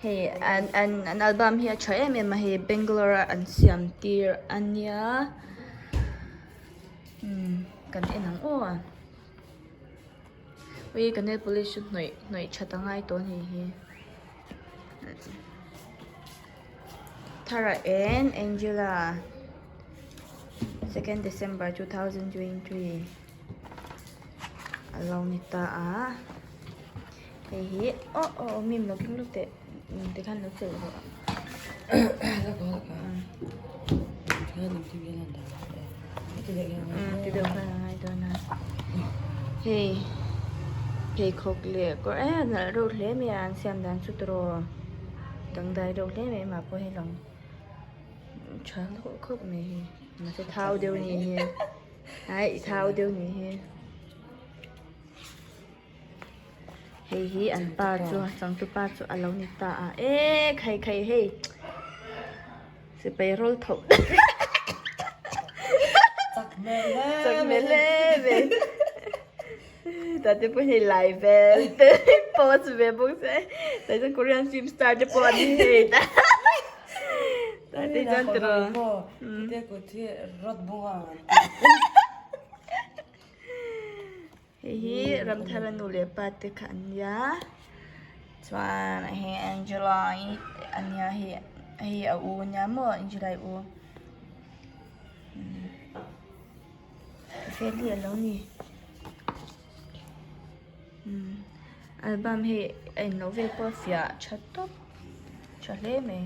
Hei an an an album hi a tha em em a hei Bangalore a an siam tir a nia umm kan en ang aw a ui ka nail polish chu hnawih hnawih that a ngai tawh a ni hi Thara and Angela second December 2023 a lo ni ta a hei hi aw aw mim lo keng lawk teh tikhan lo chelh rawh ti deuh khan a ngai dawn a hei pheikhawk leh kawr eh a nalh reuh hle mai a an siam dan chu tiraw dangdai reuh hle mai amah pawh hi lang tha khawp khawp mai hi mahse thau deuh ni hi aih thau deuh ni hi. Hei hi an pa chu changtu pa chu a lo ni ta a e khai khai hei sipai rawl tho chak hmel hle mai tah te pawh hei lai vel te post ve bawk se tah chuan korean film star te pawh an ni hei tah te chuan tiraw. Hei hi Ramthara nu leh pa te kha an nia chuan hei Angela i a nia hei hei a u a nia maw Angela i u Feli a lo ni album hei a inlo vel pawh a fiah tha tawp tha hle mai.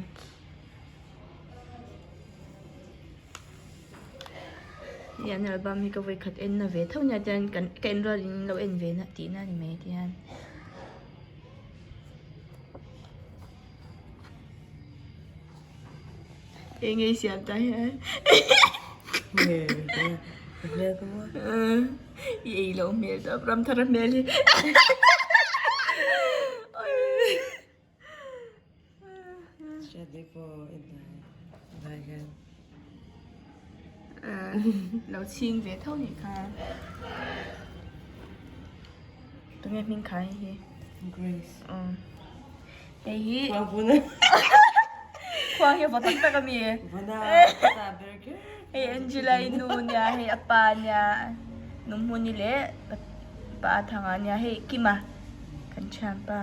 Hei an album hi ka vawi khat en na ve tho nia chuan kan ka en rual in lo en ve na tih na a ni mai ti hian. Eng nge i siam ta hian i ei loh hmel tawp Ramthara hmel hi. Lo chhing ve tho nih kha. Tunge hming kha hei hi? Grace. Hei hi. Khuang hi a vaw tak tak a mi? Hei Angela i nu nia hei a pa nia Nuhmuni leh pa Thanga nia hei Kima kan thianpa.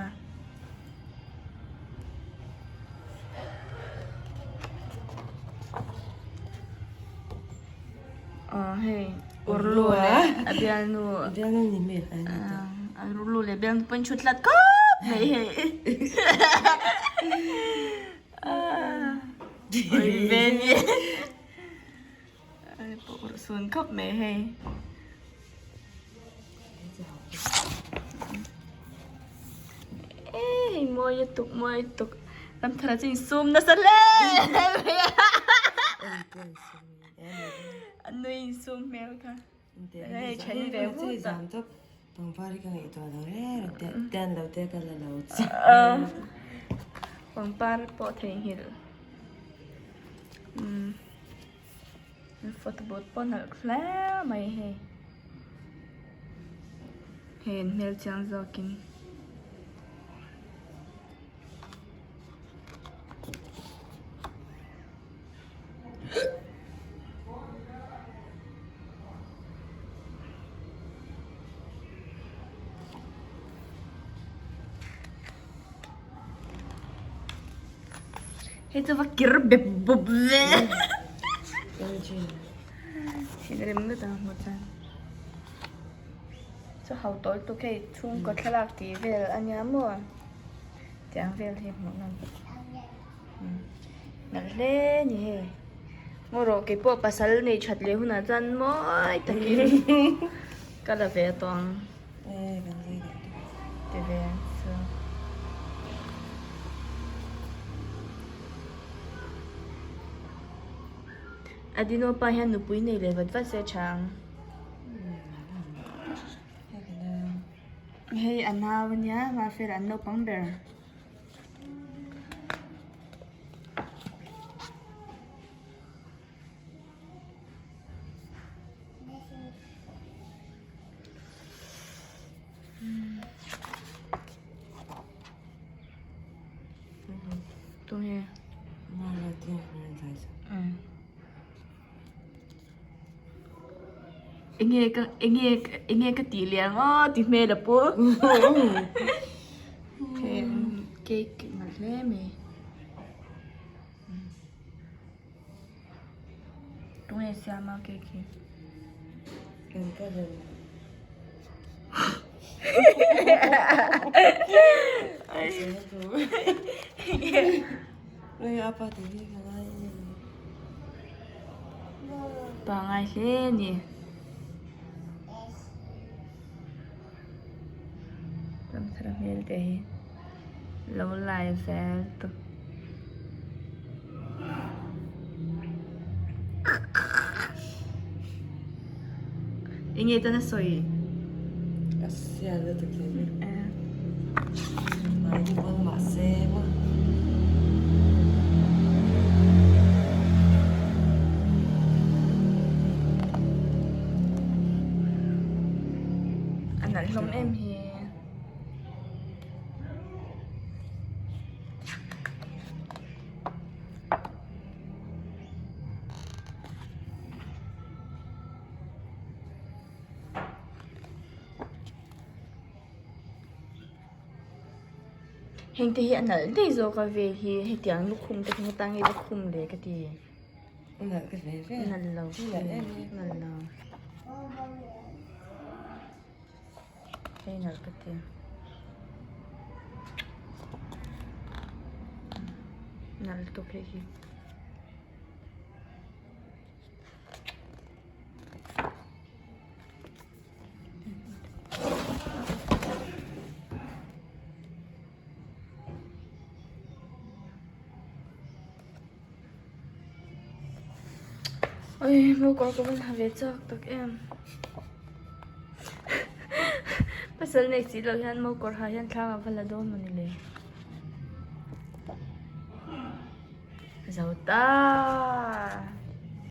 Aw hei Urlu leh a bialnu a bialnu ni hmel a ni ta a Urlu leh bialnu pawh in chhut hlat khawp mai hei oi ve ni pawh urh sun khawp mai hei. Hei mawi lutuk mawi lutuk Ramthara chu insum nasa hle mai a a nui insum hmel kha hei then ve vut a pangpar pawh theihnghilh umm. Photo booth pawh nalh hle mai hei hei an hmel chiang zawkin Hei chu va kir bep bawp ve. Thinrim ngawt ang hmu chuan. Chu ho tawl tuk hei chhungkaw thlalak tih vel a nia maw tiang vel hi hmuh nawm. Nalh hle a ni hei. Ngaw rawh keipawh pasal nei that leh hunah chuan mawi takin ka la ve tawh ang. Ti ve ang chu. Adino pa hian nupui nei leh vat vat se tha ang. Hei a nau ania mahse an naupang ber. Tunge? Enge ka enge enge ka tih leh ang aw ti hmel a pu. Cake nalh hle mai. Tunge siam a cake hi? Kan cousin. Pangai hle a ni. Ramthar hmel te hi lo lai vel tawp. Enge tan a sawi? A sial lutuk hi. Mahni pawn mahse maw. A nalh hlawm em hi. Heng te hi a nalh daih zawk a vel hi hetiang lukhum te hi heta nge lukhum le ka ti. A nalh ka ve ve. Nalh lo. Nalh lo. Hei nalh ka ti. Nalh lutuk hei hi. Oi mo kawr ka van ha ve chak tak em pasal nei si lo hian mo kawr ha hian thlang a va la dawn mawni le zo ta.